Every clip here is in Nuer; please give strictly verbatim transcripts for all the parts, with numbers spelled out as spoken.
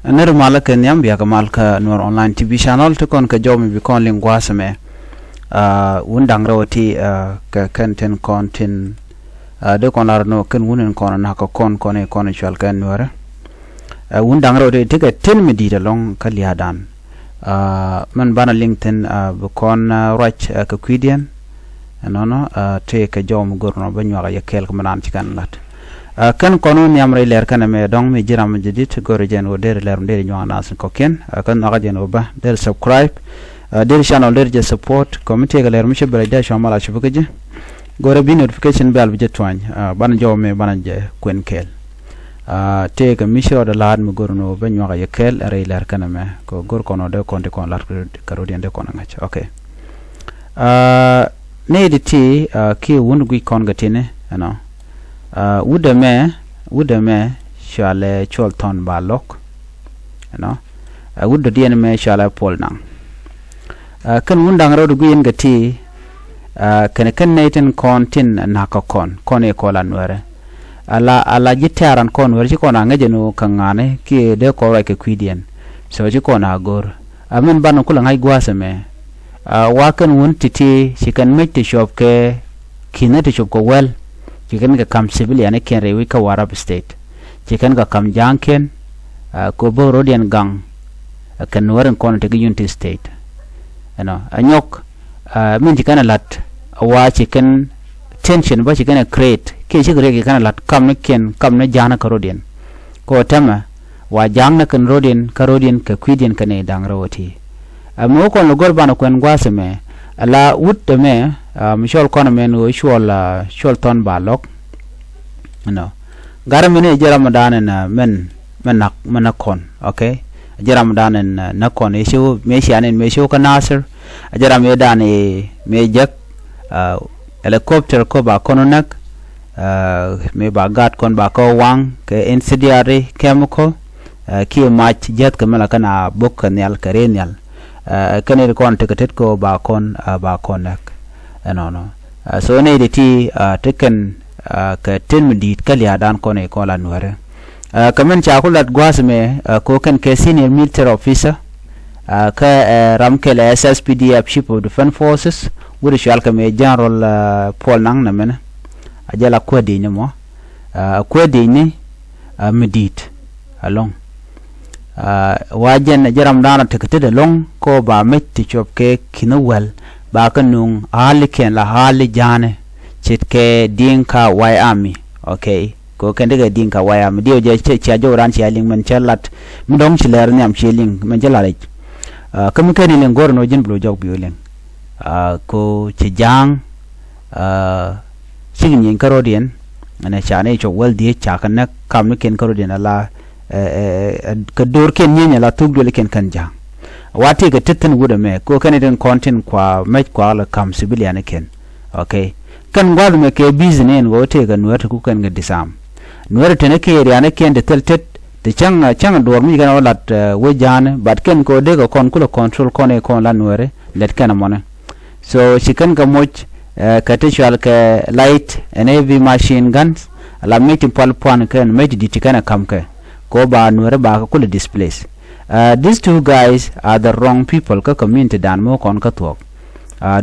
Nir malä kɛ nhiam, bia kɛ mal kä Nuer Online T V channel ti kɔn kɛ jɔw mi bi kɔn liŋ gua̱a̱th ɛmɛ. Wun da̱ŋ rɛw ti kɛ kɛn tin kɔn tin dee kɔn lar nɔ kɛn wun in kɔn nak kɛ kɔn kɔn in kɔn in cual kɛ Nuɛrɛ. Wun da̱ŋ rɛw ti ti kɛ tin mi di̱i̱t ɛlɔ̱ŋ kä lia̱a̱dan. Mɛn banɛ liŋ thi̱n bi kɔn ruac kɛ kui̱diɛn. Ɛnɔnɔ tëë kɛ jɔw mi go̱r nɔ bä nyuak a yɛ kɛɛl kɛ mi naan ci kɛn la̱t. Kɛn kɔn wä nhiam rɛy lɛr kɛn ɛmɛ dɔ̱ŋ mi ji̱ ram mi ji̱ di̱t go̱r jɛn wä der lɛr mi der nyuak nath kɔkiɛn. Kɛn nhɔakä jɛn wä bä der subscribe der channel der jɛ support kɔ mi tëë kɛ lɛr mi cä bɛ rɛy dee cua mal a cupä kä ji̱. Go̱rɛ bi notification bell bi jɛ tuany banɛ jɔw mi banɛ jɛ kuɛn kɛɛl. Tëë kɛ mi ci rɔɔdɛ la̱a̱t mi go̱r ni wä bä nyuak a yɛ kɛɛl rɛy lɛr kɛn ɛmɛ kɔ go̱r kɔn wä dee kɔn ti kɔn la̱t kɛ rɔ̱diɛn dee kɔn ɛ ŋa̱c. Okay. Nɛy ti ti kiɛ wun guic kɔn kɛ tini ɛnɔ. Wut ɛmɛ, wut ɛmɛ cualɛ Cuɔl Thɔn Ba Lɔk. Ɛnɔ wut dɔ̱diɛn ɛmɛ cualɛ Puɔl Naŋ. Kɛn wun da̱ŋ rɛw ti guic in kɛ ti kɛn kɛn nɛy tin kɔn tin nak kɛ kɔn kɔn i̱ kɔn la Nuɛrɛ. Ala ala ji̱ tɛ̈ran kɔn Nuɛrɛ ci kɔn a ŋäcɛ ni kɛ ŋa̱ni kiɛ dee kɔn ruac kɛ kui̱diɛn. So ci kɔn a go̱r a min banɛ kulɛ ŋa̱c gua̱a̱th ɛmɛ. Wa kɛn wun ti̱ti̱ ci kɛn mec ti cuɔp kɛ ki̱nä ti cuɔp kɛ wäl. Ci kɛn kɛ ka̱m civilian ikiɛn rɛy wi̱c kä Warrap State. Ci kɛn kɛ ka̱m ja̱a̱ŋkiɛn kɛ bä ro̱diɛn gaŋ. Kɛn Nuɛr in kɔn tekɛ Unity State. Ɛnɔ a nyɔk min ci kɛn ɛ la̱t a wa ci kɛn tension bä ci kɛn ɛ create kiɛ cikɛ riɛk ci kɛn ɛ la̱t kamnikiɛn kamni ja̱a̱ŋni kä ro̱diɛn. Kɛ ɣöö tɛmɛ wa ja̱a̱ŋni kɛn ro̱diɛn kä ro̱diɛn kɛ kui̱diɛn kɛn i̱ da̱ŋ rɛw ɛ ti. Ɛ mi wä kɔn lɛ go̱r banɛ kuɛn gua̱a̱th ɛmɛ. Ala wut ɛmɛ mi cɔl kɔn ɛmɛ ni ɣöö cuɔl cuɔl Thɔn Ba Lɔk. Ɛnɔ garɛ mini jɛ ram dan ɛn mɛn mɛn nak mɛn nak kɔn. Okay. Jɛ ram dan ɛn nak kɔn i̱ ci wä mi cian ɛn mi ci wä kä Nasir. Jɛ ram i̱ dan i̱ mi jek helicopter ko ba kɔn näk. Mi ba gat kɔn ba kɔ waŋ kɛ incendiary chemical. Kiɛ mac jiäth kɛ mi la kɛn a bok kɛ nhial kɛ ri nhial. Kɛn i̱ kɔn tekɛ tet ko ba kɔn ba kɔn näk. Ɛnɔnɔ so nɛy ti ti ti kɛn kɛ tet mi di̱i̱t kä lia̱a̱dan kɔn i̱ kɔn la Nuɛrɛ. Kɛ min ca ku lat gua̱a̱th mɛ ko kɛn kɛ senior military officer. Kä ram kɛl S S P D F, Chief of Defense Forces, wut cual kɛ mɛ General Puɔl Naŋ nɛ mɛnɛ. A jɛ la kuäär di̱i̱cni mɔ a kuäär di̱i̱cni mi di̱i̱t ɛlɔ̱ŋ. Wa jɛn a jɛ ram daanɔ tekɛ tet ɛlɔ̱ŋ kɔ ba mec ti cuɔp kɛ ki̱n wäl ba kä nuŋ alikiɛn la ali ja̱a̱nɛ ce̱tkɛ Dinka White Army. Okay. Kɛ kɛn ti kɛ Dinka White Army diɛw jɛ cia jɔw ran cia liŋ mɛn cä lat mi dɔ̱ŋ ci lɛr nhiam ci liŋ mɛn cä lat ic. Kä mi kɛn i̱ liŋ go̱r ɛn ɣöö ji̱n bi lo̱c jɔk bi wä liŋ. Kɛ ci ja̱a̱ŋ cik nyieny kä ro̱diɛn. Ɛn ca ni cɔk wäl dhieec ca kɛ näk kamnikiɛn kä ro̱diɛn ala kɛ do̱rkiɛn nyieny ala thuk duëlikiɛn kɛn ja̱a̱ŋ. Wa tëëkɛ tet thi̱n wut ɛmɛ kɛ kɛn i̱ tin kɔn tin kua mɛc kua lɛ ka̱m civilianikiɛn. Okay. Kɛn gua̱th mɛ kɛ busy ni ɛn ɣöö tëëkɛ Nuɛr ti ku kɛn kɛ disarm. Nuɛr ti ni kiɛ rianikiɛn ti thil tet ti cäŋ cäŋ duɔ̱ɔ̱r mi ci kɛn ɣöö lat wec ja̱a̱ni but kɛn kɛ ɣöö dee kɛ kɔn kulɛ control kɔn i̱ kɔn la Nuɛri lɛt kɛn ɛmɔni. So ci kɛn kɛ moc kɛ ti cual kɛ light and heavy machine guns. La mec ti pual puan kɛn mec ti di̱t ti kɛn ɛ ka̱m kɛ kɛ ɣöö ba Nuɛri ba kɛ kulɛ displace. These two guys are the wrong people kä community dan mi wä kɔn kä thuɔ̱k.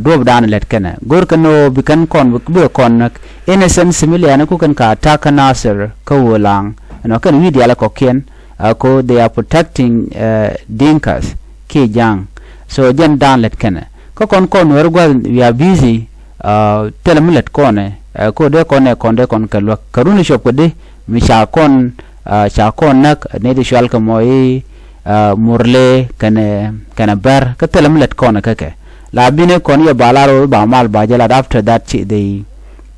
Duɔ̱p dan lɛt kɛnɛ go̱r kɛn ɣöö bi kɛn kɔn bi kɔn näk innocent civilian ku kɛn ka attack kä Nasir kä Wölaŋ. Ɛnɔ kɛn wi̱i̱ diaal kɔkiɛn. Ko they are protecting Dinkas kiɛ ja̱a̱ŋ. So jɛn dan lɛt kɛnɛ kä kɔn kɔn Nuɛri gua̱th we are busy. Thilɛ mi lät kɔnɛ ko dee kɔn ɛ kɔn dee kɔn kɛ luäk kɛ run cuɔp kɛ di mi ca kɔn ca kɔn näk ni di cual kɛ mɔ i̱ Murle kɛnɛ kɛnɛ Bär kä thilɛ mi lät kɔnɛ kä kɛ la bini kɔn yɛ ba lar wä ba mal ba jɛ lat after that ci dee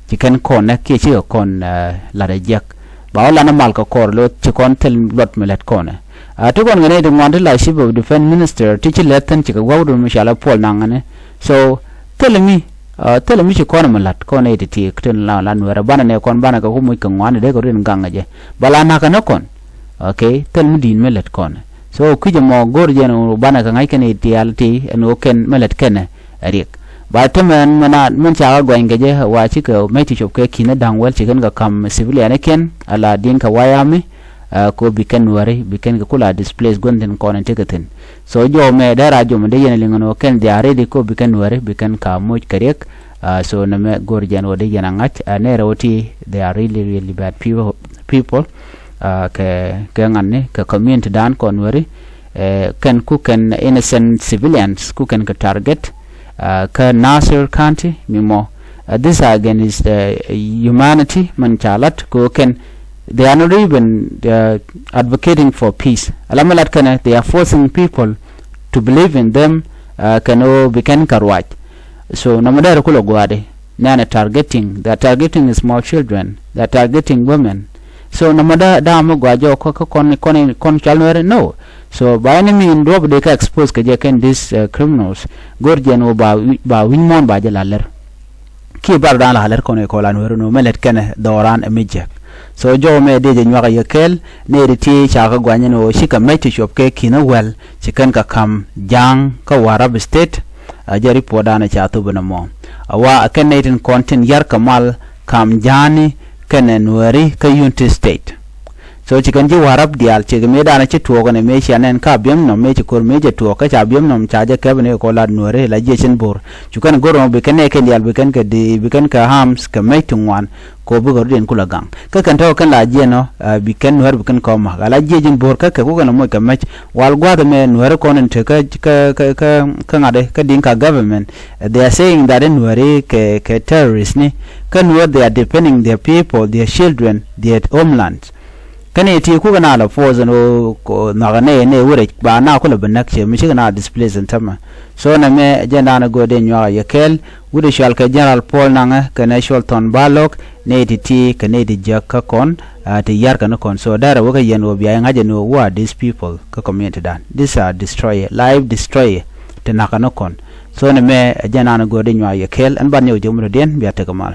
ci kɛn kɔn näk kiɛ cikɛ kɔn lat ɛ jiäk. Ba wä lan mal kɛ kɔr lot ci kɔn thil luɔt mi lät kɔnɛ. Ti kɔn kɛ nɛy ti ŋuan ti la chief of defense minister ti ci lɛth thin cikɛ gua̱wdun mi cɔal ɛ Puɔl Naŋ ɛni. So thilɛ mi thilɛ mi ci kɔn mi lat kɔn nɛy ti ti tin la la Nuɛrɛ banɛ nɛ kɔn banɛ kɛ ku muc kɛ ŋuan dee kɛ rin gaŋ ɛ jɛ. Ba la nakä ni kɔn. Okay. Thil mi di̱i̱n mi lät kɔn. So kui̱c ɛmɔ go̱r jɛn banɛ kɛ ŋa̱c kɛn i̱ diaal ti ɛn ɣöö kɛn mi lät kɛnɛ ɛ riɛk. Ba tämɛ ɛn mɛn a mɛn ca ɣä gɔany kɛ jɛ wa cikɛ mec ti cop kɛ ki̱n ɛ da̱ŋ wäl ci kɛn kɛ ka̱m civilian ikiɛn ala Dinka White Army. Ɛ, ko bi kɛn Nuääri bi kɛn kɛ kula displace gua̱n thi̱n kɔn in tekɛ thi̱n. So jɔw mɛ dee ra jɔmɔ dee yɛn liŋ ɛn ɣöö kɛn they are ready ko bi kɛn Nuääri bi kɛn ka moc kɛ riɛk. Ɛ, so nɛmɛ go̱r jɛn ɣöö dee yɛn a ŋa̱c, ɛ, nɛɛrɛ ɣöö ti they are really, really bad people, people. Ɛ, kɛ, kɛ ŋa̱n ni kɛ community dan kɔn Nuääri. Ɛ, kɛn ku kɛn innocent civilians ku kɛn kɛ target. Ɛ, kä Nasir County mi mɔ. Ɛ, this are against, ɛ, humanity, mɛn ca lat kɛ ɣöö kɛn they are not even, ɛ, advocating for peace. Ala mi lat kɛnɛ, they are forcing people to believe in them, ɛ, kɛn ɣöö bi kɛn kɛ ruac. So nɔmɔ dee rɛ kulɛ gua̱a̱di. Nɛnɛ targeting, they are targeting small children, they are targeting women. So nɔmɔ dee, dee amä gua̱a̱ jɔk kä, kä kɔn, kɔn, kɔn cɔal Nuääri, no. So by any mean duɔ̱p dee kä expose kɛ jɛ kɛn these, ɛ, criminals. Go̱r jɛn ɣöö ba wi̱c, ba wi̱c muɔ̱ɔ̱n ba jɛ la lɛr. Kiɛ bar dan la lɛr kɔn kɛ kɔn la Nuääri nɔ mɛ lɛt kɛnɛ dhɔran ɛ mi jiɛk. So jɔw mɛ dee jɛ nyuak a yɛ kɛɛl, nɛy ti ti ca kɛ guany ni ɣöö cikɛ mɛc ti cuɔp kɛ ki̱n a wäl ci kɛn kɛ ka̱m Ja̱a̱ŋ kä Warrap State. A jɛ report dan ca thop ni mɔ. A wa a kɛn nɛy tin kɔn tin yar kɛ mal ka̱m Ja̱a̱ni kɛnɛ Nuääri kä Unity State. So ci kɛn ji̱ Warrap diaal, ci kɛ mëë danɔ ci tuɔɔk ɛn mëë cia nɛn ka biɛm nɔm, mëë ci ko̱r mëë jɛ tuɔɔk, kä ca biɛm nɔm ca jɛ kɛp ni kɛ kɔn lat Nuääri la jiɛc in bo̱r. Cu kɛn go̱r nɔ bi kɛn nɛ kɛn diaal bi kɛn kɛ di, bi kɛn kɛ arms kɛ mec ti ŋuan, kɛ ɣöö bikɛ rut in kulɛ gaŋ. Kä kɛn tɔ̱ kɛn la jiɛn nɔ, ɛ, bi kɛn Nuääri bi kɛn kɔ ma̱k. Ala jiɛc in bo̱r kä kɛ ku kɛn moc kɛ mec. Wal gua̱a̱th ɛmɛ Nuääri kɔn in te kä, kä, kä, kä, kä ŋa̱t ɛ, kä Dinka government. Ɛ, they are saying that in Nuääri kɛ, kɛ terrorist ni. Kä Nuääri they are defending their people, their children, their homeland. Kä nɛy ti kukɛ na la force ɛn ɣöö nhɔakɛ nɛy nɛy wä rɛc ba na kulɛ bi näk, ciɛ mi cikɛ na displace ɛn tämɛ. So nɛmɛ jɛn danɔ go̱o̱r dee nyuak a yɛ kɛɛl. Wut ɛ cɔal kɛ General Paul Naŋɛ kɛnɛ Col Thɔn Balok, nɛy ti ti kɛ nɛy ti jiäk kä kɔn, ɛ, ti yar kɛ ni kɔn. So dɛrɛ wä kä yɛn ɣöö bia yɛ ŋa̱c ɛn ɣöö who are these people kä community dan. These are destroyer, life destroyer ti na̱k kɛ ni kɔn. So nɛmɛ jɛn danɔ go̱o̱r dee nyuak a yɛ kɛɛl. Ɛn ban nyɛ wä jiök mi dɔ̱diɛn bia tekɛ mal.